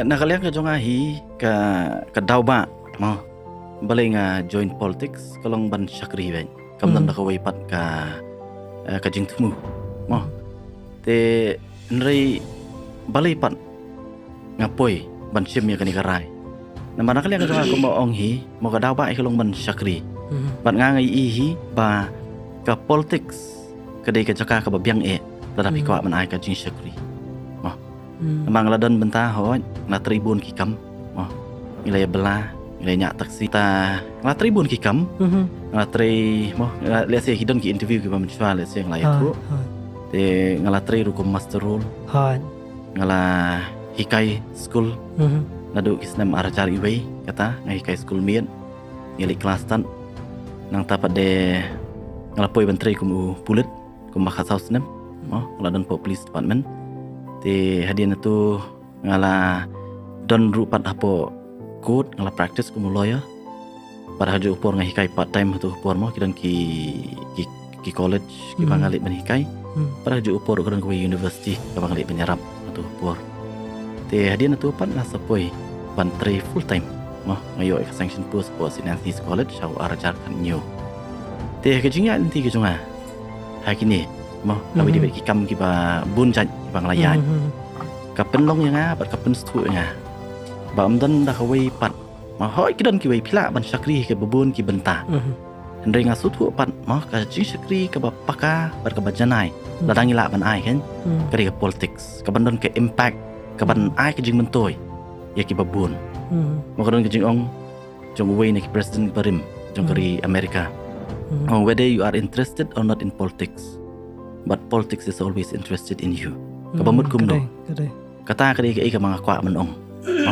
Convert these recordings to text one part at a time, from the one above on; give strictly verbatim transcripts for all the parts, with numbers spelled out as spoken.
Na ka liang ka jong nga hi ka, ka daw ba, mo. Balei nga join politics, ka long ban shakri beit. Kam don da kawei pat ka, eh, ka jingthmu. Mo. Te hynrei balei pat nga poi ban shim ïa kane ka rai. Namar na ka liang ka jong nga kumba ong hi, mo, ka daw ba ka long ban shakri. Bad nga nga ïohi hi ba ka politics ka dei ka jaka kaba biang eh lada phi kwah ban ai ka jingshakri. Mo. Namar nga la don bynta hooid, nga la trei bun ki kam. Mo. Ngi la ïa bylla, ngi la ïa ñiah taxi ta, nga la trei bun ki kam. Nga la trei, mo, nga la, let's say, ki don ki interview kiba mynshuwa, let's say, nga la ïa thuh. Te nga la trei ruh kum master role. Nga la hikai skul. Naduh ki snem ar hajar iwei, kata, nga hikai skul miet. Ngi leit klas tan. Nangta pat de nga la poi ban trei kum u pulit, kumba khatsaw snem. Mo, nga la don hapoh police department. Te hadien nangtu nga la don ruh pat hapoh court, nga la practice kum u lawyer. Bad ha kajuh ka por nga hikai part time ha kajuh ka por, mo, ki don ki, ki, ki college kiba nga leit ban hikai. Bad ha kajuh ka por ka don kawei university kaba nga leit ban ïarap ha kajuh ka por. Te hadien nangtu pat nga sa poi ban trei full time. Mo, nga ïoh ïa ka sanction post hapoh St Anthony's College ha u ar hajar khathynñiew. Te ha ka jingïaid lynti ka jong nga ha kine, mo, ha kawei de ki kam kiba bun jait kiba nga la ïaid, ka pynlong ïa nga bad ka pynsngewthuh ïa nga ba ym don da kawei pat, mo, hooid ki don kiwei, phi lah ban shakri ha kiba bun ki bynta. Hynrei nga sngewthuh pat, mo, ka jingshakri kaba paka bad kaba janai lada ngi lah ban ai, kan, ka dei ka politics, kaban don ka impact, kaban ai ka jingmyntoi ïa kiba bun. Mo, ka don ka jingong jong uwei na ki president barim jong ka ri America. Ong, whether you are interested or not in politics, but politics is always interested in you. Kaba mut kumno? Kata ka dei kaei kaba nga kwah ban ong. Mo.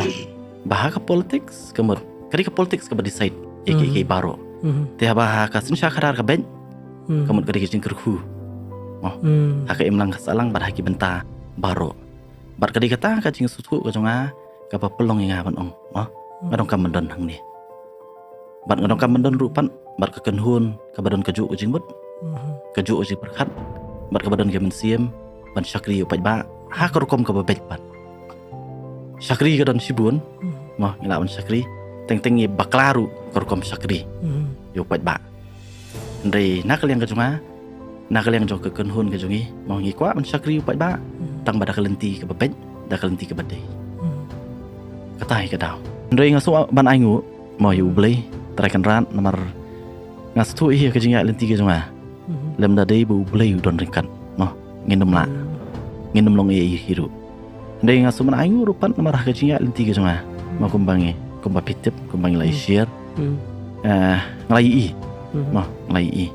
Ba ha ka politics ka mut, ka dei ka politics kaba decide ïa kiei kiei baroh. Te haba ha ka synshar khadar ka beit, ka mut ka dei ka jingkyrkhu, mo, ha ka imlang ka sahlang bad ha ki bynta baroh. Bad ka dei kata ka jingsngewthuh ka jong nga kaba pynlong ïa nga ban ong, mo, nga donkam ban don hangne. Bad nga donkam ban don ruh pat bad ka kynhun kaba don kajuh ka jingmut, kajuh ka jingpyrkhat, bad kaba don ka mynsiem ban shakri ïa u paidbah ha ka rukom kaba beit pat. Shakri ka don shibun, mo, ngi lah ban shakri, teng teng ngi bakla ruh ka rukom shakri ïa u paidbah. Hynrei na ka liang ka jong nga, na ka liang jong ka kynhun ka jong ngi, mo, ngi kwah ban shakri u paidbah tang ba da ka lynti kaba beit, da ka lynti kaba dei. Kata hi ka daw. Hynrei nga sngewbha ban ainguh, mo, ïa U Blei Trai Kynrad, namar nga sngewthuh hi ha ka jingïaid lynti ka jong nga, lymda dei ba U Blei u don ryngkat, mo, ngin ym lah, ngin ym long ei ei hi ruh. Hynrei nga sngewbha ban ainguh ruh pat namar ha ka jingïaid lynti ka jong nga, mo, kumba ngi, kumba phi tip, kumba ngi la ïa share, eh, nga la ïohi, mo, nga la ïohi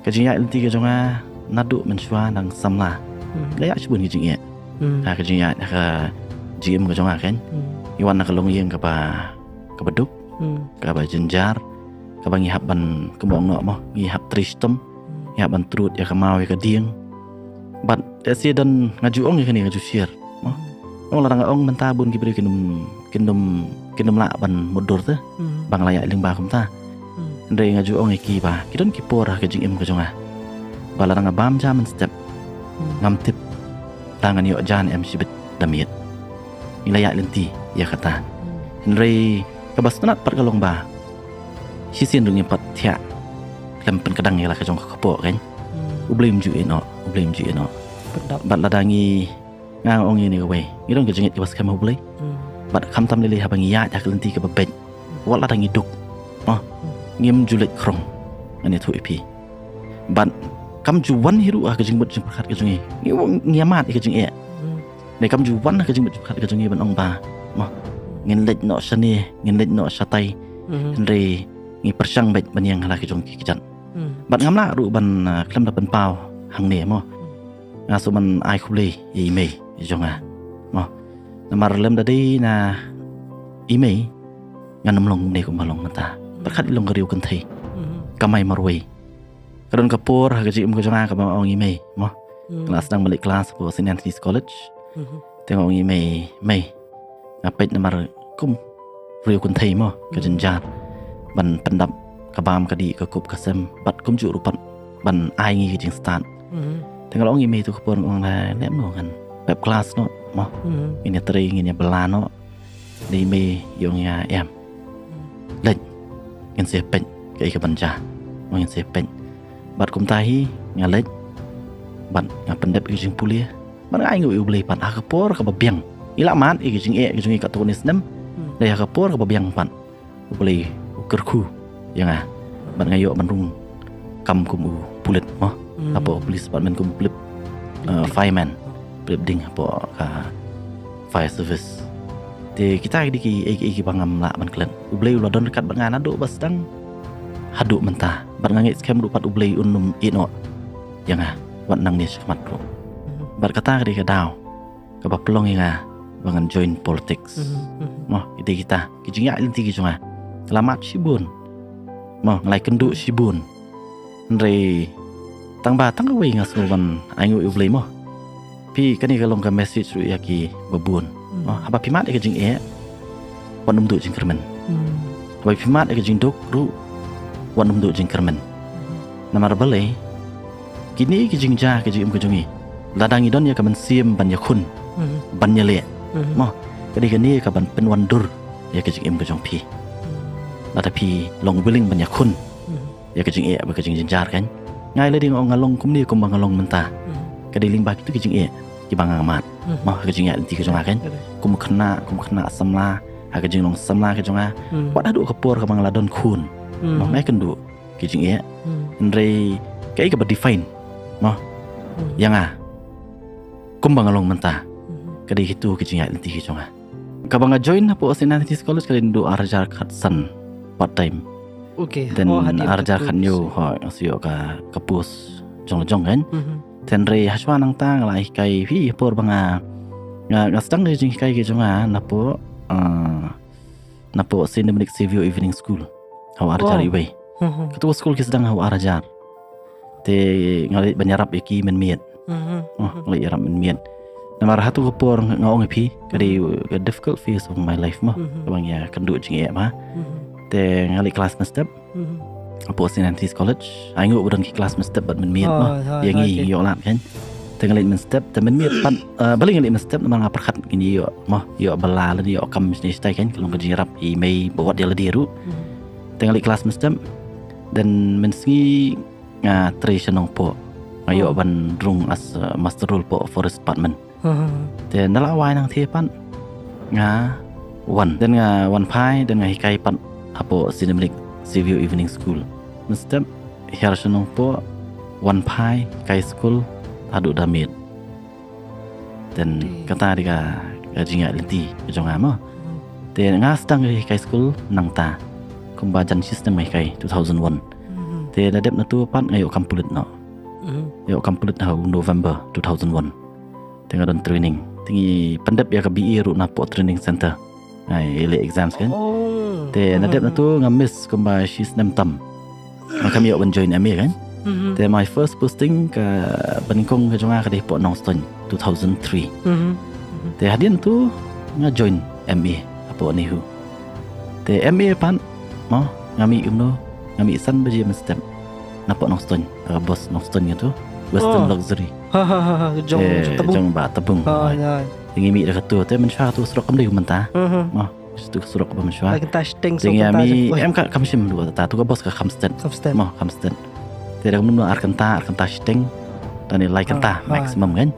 ka jingïaid lynti ka jong nga naduh mynshuwa nang samla. Nga ïaid shibun ki jingeh ha ka jingïaid, ha ka jingim ka jong nga, kan. Ngi wan na ka longïing kaba, kaba duk, kaba jynjar, kaba ngi hap ban, kumba ong noh, mo, ngi hap trei shitom, ngi hap ban trud ïa ka maw ïa ka dieng. Bad te shisha don, nga ju ong ïa kane, nga ju share, mo. Ong, lada nga ong mynta bun ki briew kin ym, kin ym, kin ym lah ban mutdur te ba nga la ïaid lyngba kumta. Hynrei nga ju ong ïa ki ba ki don ki por ha ka jingim ka jong nga ba lada nga bam ja mynstep, ngam tip lada ngan ïoh ja ne em shibit da miet. Ngi la ïaid lynti ïa kata. Hynrei kaba sngewtynnat pat ka long ba shisien ruh ngim pat thiah khlem pynkdang ïa la ka jong ka kpoh, kan. U Blei um ju ïehnoh, U Blei um ju ïehnoh. Bad lada ngi, nga ong ïa kane kawei, ngi don ka jingngeit kaba skhem ha U Blei. Bad khamtam lei lei haba ngi ïaid ha ka lynti kaba beit, wat lada ngi duk, mo, ngim ju leit khrong, ngan ïathuh ïa phi. Bad kam ju wan hi ruh ha ka jingmut jingpyrkhat ka jong ngi. Ngi wan, ngi ïa mad ïa ka jingeh. Ne kam ju wan ha ka jingmut jingpyrkhat ka jong ngi ban ong ba, mo, ngin leit noh shane, ngin leit noh shatai. Hynrei ngi pyrshang beit ban ïeng ha la ki jong ki kjat. Bad ngam lah ruh ban, ah, khlem da pynpaw hangne, mo. Nga shu ban ai khublei ïa i mei jong nga, mo. Namar lymda dei na i mei, ngan ym long kumne kumba long mynta. Pyrkhat i long ka riew kynthei, kamai marwei. Ka don ka por ha ka jingim ka jong nga kaba nga ong i mei, mo. Nga la sdang ban leit klas hapoh St Anthony's College. Te nga ong i mei, mei, nga peit namar kum riew kynthei, mo, ka jynjar ban pyndap ka bam ka dih, ka kup ka sem, bad kumjuh ruh pat ban ai ngi ka jingstad. Te nga la ong i mei tu ka por, nga ong, leh, leh kumno, ngan pep klas noh, mo. Ngin ïa trei, ngin ïa bylla noh. Dei mei ïong ïa em. Leit. Ngin sa peit kaei ka ban jia. Mo ngin sa peit. Bad kumta hi nga leit. Bad nga pyndep ïa ka jingpule. Bad nga ainguh ïa U Blei pat ha ka por kaba biang. Ngi la mad ïa ka jingeh ka jong ngi katto katne snem. Dei ha ka por kaba biang pat U Blei u kyrkhu ïa nga. Bad nga ïoh ban rung kam kum u pulit mo. Hapoh police department kum u pulit, uh, fireman. Pulit ding hapoh ka fire service. Te kita ki dei ki ei ki ei kiba ngam lah ban klet. U Blei u la don ryngkat bad nga naduh ba sdang haduh mynta. Bad nga ngeit skhem ruh pat U Blei un ym ïehnoh ïa nga wat nangne shakhmat ruh. Bad kata ka dei ka daw kaba pynlong ïa nga ba ngan join politics. Mo, ki dei kita ki jingïaid lynti ki jong nga. Nga la mad shibun. Mo, nga la ïakynduh shibun. Hynrei tang ba tang kawei nga sngew ban ainguh ïa U Blei mo. Phi, kane ka long ka message ruh ïa kiba bun. Mo, haba phi mad ïa ka jingeh, wat nym duh jingkyrmen. Haba phi mad ïa ka jingduk ruh, wat nym duh jingkyrmen. Namar balei kine ki jingjia ki jingim ka jong ngi, lada ngi don ïa ka mynsiem ban ïakhun, ban ïaleh. Mo, ka dei kane ka ban pynwandur ïa ka jingim ka jong phi. Lada phi long willing ban ïakhun ïa ka jingeh bad ka jingjynjar kan. Nga ïa lade nga ong nga long kumne kumba nga long mynta. Ka dei lyngba kito ki jingeh kiba nga mad. Mo, ka jingeh lynti ka jong nga kan. Kum khynnah, kum khynnah samla, ha ka jinglong samla ka jong nga. Wat haduh ka por kaba nga la don khun. Mo, nga ïakynduh ki jingeh. Hynrei kaei kaba define mo ïa nga kumba nga long mynta, ka dei kito ki jingïaid lynti ki jong nga. Kaba nga join hapoh Saint Anthony's College ka dei naduh ar hajar khatsan part time. Then ar hajar khathynñiew hooid nga sa ïoh ka, ka post jong la jong kan. Hynrei hashwa nangta nga la hikai phi ha por ba nga, nga, nga sdang ka jinghikai ka jong nga napoh, uh, napoh Saint Dominic Saviour Evening School ha u ar hajar iwei. Kato ka skul ki sdang ha u ar hajar. Te nga leit ban ïarap ïa ki mynmiet. Oh, nga leit ïarap mynmiet. Namar hato ka por nga ong ïa phi ka dei ka difficult phase of my life mo. Kaba nga ïakynduh jingeh ba. Te nga leit klas mynstep hapoh Saint Anthony's College. Ainguh ba don ki klas mynstep bad mynmiet mo. Ïa ngi ïoh lad kan. Te nga leit mynstep, te mynmiet pat, uh, balei nga leit mynstep namar nga pyrkhat ngin ïoh mo, ïoh bylla lane ïoh kam shane shatai kan, ka long ka jingïarap i mei ba wat ïa lade ruh. Te nga leit klas mynstep. Then mynsngi nga trei sha Nongpoh. Nga ïoh ban rung as, uh, muster roll hapoh Forest Department. Te na la wai nangta pat nga wan. Then nga wan phai, then nga hikai pat hapoh Saint Dominic Saviour Evening School. Mynstep hiar sha Nongpoh, wan phai, hikai skul haduh da miet. Then kata dei ka, ka jingïaid lynti ka jong nga mo. Te nga sdang hikai skul nangta. Kumba jan shi snem nga hikai, two thousand one. Te da dep nato pat nga ïoh kam pulit noh. Ïoh kam pulit ha u November two thousand one. Te nga don training. Te ngi pyndep ïa ka B A ruh napoh training center. Nga ïaleh exams kan. Te na dep nato nga miss kumba shi snem tam. Nga kam ïoh ban join M A kan. Te my first posting kaba nyngkong ka jong nga ka dei hapoh Nongstoiñ two thousand three. Te hadien tu nga join M A hapoh NEHU. Te M A pat mo nga mih kumno, nga mih san baje mynstep. Napoh Nongstoiñ, ka bos Nongstoiñ nga tu. Western Luxury. Ha ha ha ha, jong Tabung. Jong Bah Tabung. Te ngi mih da kato, te mynshuwa kato surok kam dei kumta. Mo, kato surok ba mynshuwa. Te ngi mih, em ka kam shim dua ta, tu ka bos ka kham stet. Mo, kham stet. Te da kumno ar kynta, ar kynta shiteng. Tang ne lai kynta maximum kan.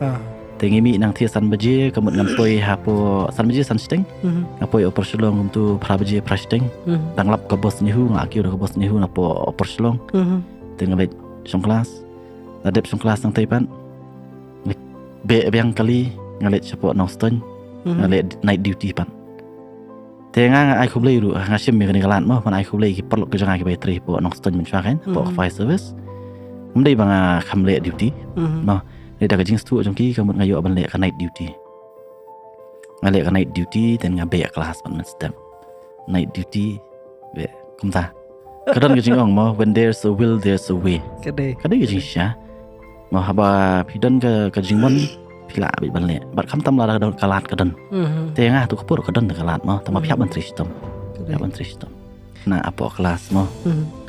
Te ngi mih nangta san baje, ka mut ngan poi hapoh san baje san shiteng. Nga poi Upper Shillong kumtu phra baje phra shiteng. Tang lap ka bos NEHU, nga kiew da ka bos NEHU napoh Upper Shillong. Te nga leit shong klas. Da dep shong klas nangta pat beh biang kali nga leit shapoh Nongstoiñ. Nga leh night duty pat. Te nga nga ai khublei ruh, nga shim ïa kane ka lad mo, ban ai khublei ki paralok ka jong nga kiba ïatrei hapoh Nongstoiñ mynshuwa kan, hapoh ka fire service. Ym dei ba nga kham leh duty mo. Dei da ka jingsngewthuh jong ki ka mut nga ïoh ban leh ka night duty. Nga leh ka night duty, then nga beh klas pat mynstep. Night duty, beh kumta. Ka don ka jingong mo, when there's a will, there's a way. Ka dei ka jingshisha. Mo haba phi don ka, ka jingmon phi lah beit ban leh. Bad khamtam lada ka don ka lad ka don. Te nga tu ka por ka don ka lad mo, tang ba phi hap ban trei shitom. Phi hap ban trei shitom. Na hapoh klas mo.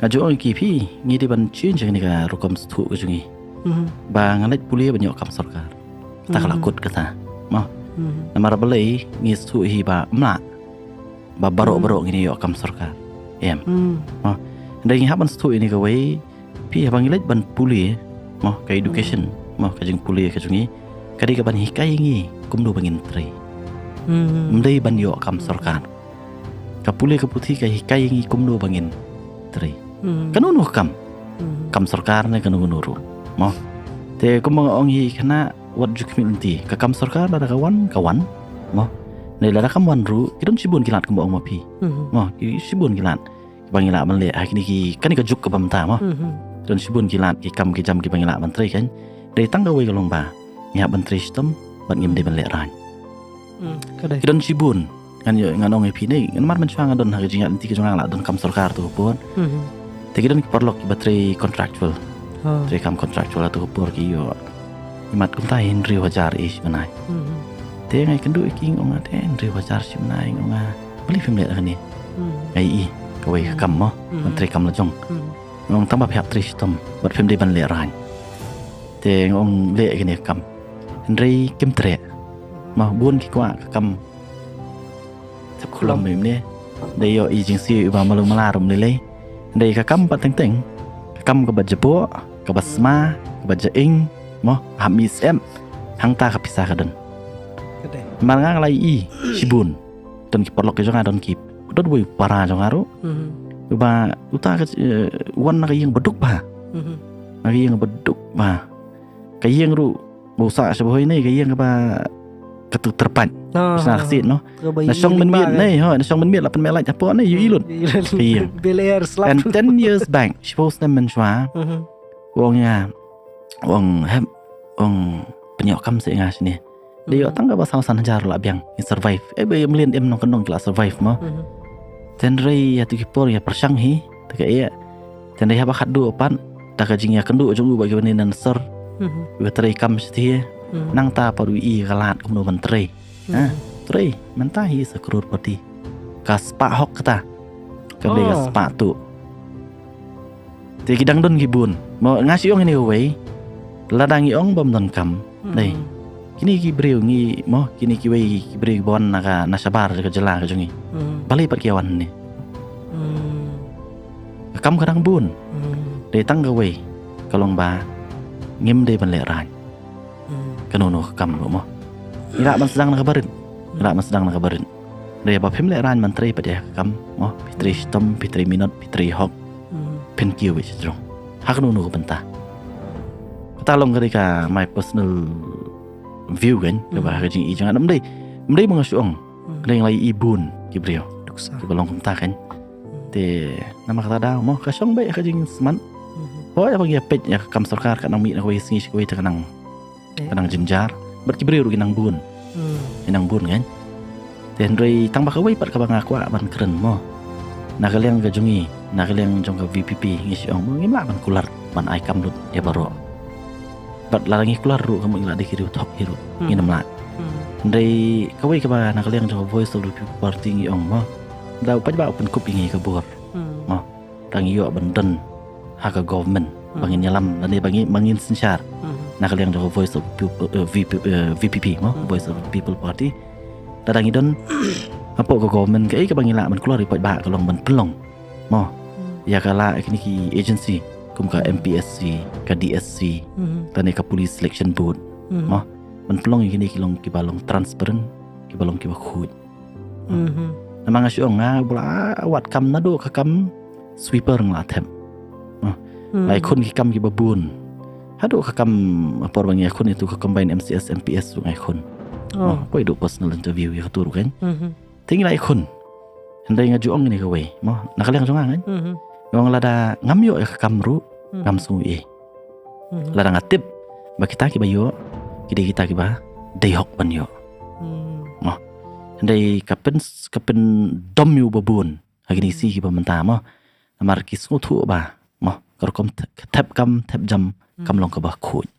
Nga ju ong ïa ki phi, ngi dei ban change ïa kane ka rukom sngewthuh ka jong ngi. Ba nga leit pule ban ïoh kam sorkar. Kata ka la kut kata mo. Namar balei ngi sngewthuh hi ba ym lah. ba baroh baroh ngin ïoh kam sorkar. Em. Mo, hynrei ngi hap ban sngewthuh ïa kane kawei, phi haba ngi leit ban pule, mo, ka education, mo, ka jingpule ka jong ngi, ka dei ka ban hikai ïa ngi kumno ba ngin trei. Ym dei ban ïoh kam sorkar. Ka pule ka puthi ka hikai ïa ngi kumno ba ngin trei. Kano kano ka kam, kam sorkar ne kano kano ruh, mo. Te kumba nga ong hi kane, wat ju khmih lynti, ka kam sorkar lada ka wan ka wan, mo. Ne lada kam wan ruh, ki don shibun ki lad kumba ong ma phi. Mo, ki shibun ki lad kiba ngi lah ban leh ha kine ki, kane ka juk kaba mynta, mo. Ki don shibun ki lad ki kam ki jam kiba ngi lah ban trei, kan. Dei tang kawei ka long ba ngi hap ban trei shitom bad ngim dei ban lehraiñ. Ki don shibun, ngan ïoh, ngan ong ïa phi ne, ngan mar mynshuwa nga don ha ka jingïaid lynti ka jong nga, nga la don kam sorkar tu ka por. Te ki don ki paralok kiba trei contractual. Trei kam contractual tu ka por ki ïoh imat kumta hynriew hajar shi bnai. Te nga ïakynduh ïa ki, nga ong, te hynriew hajar shi bnai, nga ong, balei phim leh kane? Nga ïohi kawei ka kam, mo, ban trei kam la jong. Nga ong, tang ba phi hap trei shitom bad phim dei ban lehraiñ. Te nga ong, leh kane ka kam. Hynrei kim treh. Mo, bun ki kwah ka kam thep khulom, mo, ne, dei ïoh i jingsiew iba malu mala ruh lei lei. Dei ka kam pat teng teng, ka kam kaba jaboh, kaba sma, kaba jaing, mo, hap mih syep, hangta ka pisa ka don. Mar nga nga la ïohi shibun, don ki paralok ki jong nga, don ki, don uwei u para jong nga ruh, uba uta ka, eh, wan na ka ïing ba duk bha. Na ka ïing ba duk bha. Ka ïing ruh, ba u sah sha ba hoi ne, ka ïing kaba katu tyrpad. Sha ka sit, no. Na shong mynmiet ne, ho, na shong mynmiet la pynmih light hapoh ne, ïohi lut ka ïing. And ten years back, shiphew snem mynshuwa, u ong ïa nga, u ong, hep, u ong, pynïoh kam seh ïa nga shane. Dei ïoh tang kaba saw san hajar la biang, ngin survive. Eh, ba ïa mlien im nongkyndong ki la survive, mo. Te hynrei ïa tu ki por ïa pyrshang hi, te ka ïa. Te hynrei haba khatduh pat, da ka jingïakynduh jong u bad kiba nang sor, kiba trei kam shathie, nangta pat u ïohi ka lad kumno ban trei. Ha, trei, mynta he is a crorepati. Ka spah hok kata. Kam dei ka spah tuh. Te ki dang don ki bun. Mo, nga shu ong ïa kane kawei. Lada ngi ong bym don kam. Dei. Kine ki briew ngi, mo, kine kiwei ki briew kiba wan na ka, na shabar ka jylla ka jong ngi. Balei pat ki wan hangne? Ka kam ka dang bun. Dei tang kawei ka long ba ngim dei ban lehraiñ. Kano kano ka kam ruh, mo. Ngi lah ban sdang na kaba rit. Ngi lah ban sdang na kaba rit. Hynrei ba phim lehraiñ ban trei pat ïa ka kam, mo. Phi trei shitom, phi trei minot, phi trei hok. Phin kiew beit shajrong. Ha kano kano ka bynta. Kata long ka dei ka my personal view, kan. Kaba ha ka jingïohi jong nga, ym dei, ym dei ba nga shu ong. Ka dei nga la ïohi bun ki briew kiba long kumta, kan. Te namar kata daw, mo, ka shong beit ha ka jingsmat. Hooid, haba ngi ïa peit ïa ka kam sorkar, ka nang mih na kawei sngi sha kawei te ka nang, ka nang jynjar. Bad ki briew ruh ki nang bun. Ki nang bun, kan. Te hynrei tang ba kawei pat kaba nga kwah ban kren, mo. Na ka liang ka jong ngi, na ka liang jong ka V P P, ngi shu ong, mo, ngim lah ban kular ban ai kam lut ïa baroh. Bad lada ngi kular ruh, ka mut ngi la dei ki riewthok hi ruh. Ngin ym lah. Hynrei kawei kaba na ka liang jong ka Voice of the People Party ngi ong, mo, da u paidbah u pynkup ïa ngi ka bor. Mo, da ngi ïoh ban don ha ka government ba ngin ïalam lane ba ngi, ba ngin synshar. Na ka liang jong ka Voice of People, eh, V P, eh, V P P, mo, Voice of the People Party. Lada ngi don hapoh ka government, kaei kaba ngi lah ban kular ïa u paidbah ka long ban pynlong, mo, ïa ka la kine ki agency kum ka M P S C, ka D S C, lane ka Police Selection Board, mo, ban pynlong ïa kine ki long kiba long transparent, kiba long kiba khuid. Namar nga shu ong, nga ba la wad kam naduh ka kam sweeper nga la thep. Nga la ïakhun ki kam kiba bun. Haduh ka kam, ha por ba ngi ïakhun ïa tu ka combined M C S M P S ruh nga ïakhun. Poi duh personal interview ïa katu ruh, kan. Te ngi la ïakhun. Hynrei nga ju ong ïa kane kawei, mo, na ka liang jong nga, kan. Nga ong lada ngam ïoh ïa ka kam ruh, ngam sngew ei. Lada nga tip ba kita kiba ïoh ki dei kita kiba dei hok ban ïoh. Mo. Hynrei ka pyn, ka pyndom ïa u ba bun ha kine ki sngi kiba mynta, mo. Namar ki sngewthuh ba, mo, ka rukom thep kam, thep jam kam long kaba khuid.